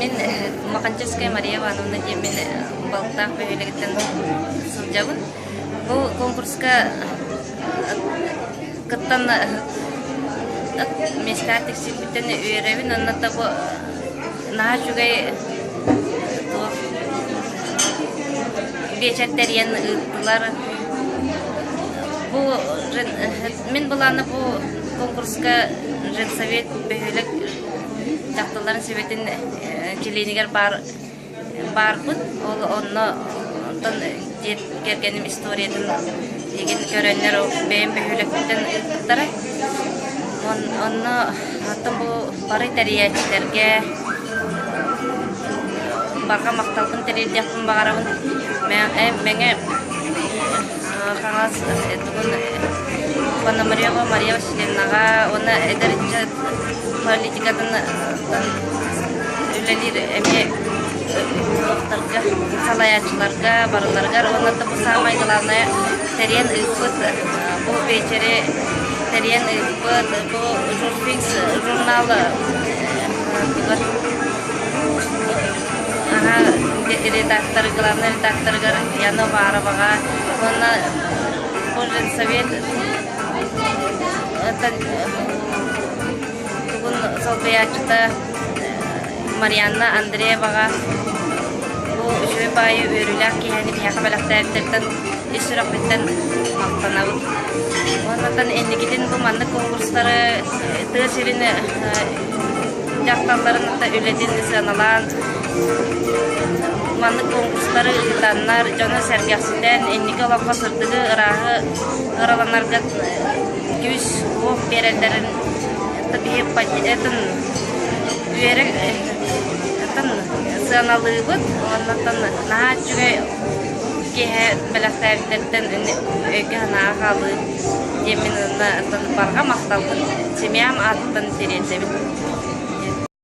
Мин Маханчевская Мария Ивановна диэммин Балыктаах бөһүөлэгиттэн сылдьабын. Бу конкурска кыттан миэстэҕэ тиксибиттэн үөрэбин уонна да бу наһаа үчүгэй туох биэчэр тэрийэн ыыттылар. Бу мин былаана бу конкурска женсовет бөһүөлэк дьахталларын сүбэтин чилиэнигэр баар баарбыт. Ол онно онтон дьиэ кэргэним историятын игин көрөннөр бэйэм бөһүөлэкпиттэн ыыппыттара. Онно оттон бу бары тэрийээччилэргэ барҕа махталбын тириэрдиэхпин баҕарабын. Мэҥэ Хаҥалас тугун Пономарева Мария Васильевнаҕа уонна эдэр ыччат политикатын үлэлиир эмиэ туохтарга салайааччыларга барыларыгар уонна бу саамай главное тэрийэн ыыппыт бу биэчэри тэрийэн ыыппыт бу журфикс журнал редактор главный редакторыгар Яна Увароваҕа уонна Совет тугун солбуйааччыта Марианна Андрееваҕа бу үчүгэй баайы үөрүүлээх киэһэни биһиэхэ бэлэхтээбиттэриттэн ис сүрэхпиттэн махтанабын. Уоннатан инникитин бу маннык конкурстары тыа сирин дьахталларын үлэтин сыаналаан маннык конкурстары ыытаннар дьону сэргэхситэн инники олоххо сырдыгы ырааһы ыраланарга күүс-уох биэрэллэрин үөрэ сыаналыыбыт уоннаттан наһаа үчүгэй киэһэ бэлэхтээбиттэриттэн өйгө-санааҕа хаалыы диэммин уонна барҕа махталбын семьям аатыттан тириэрдэбин.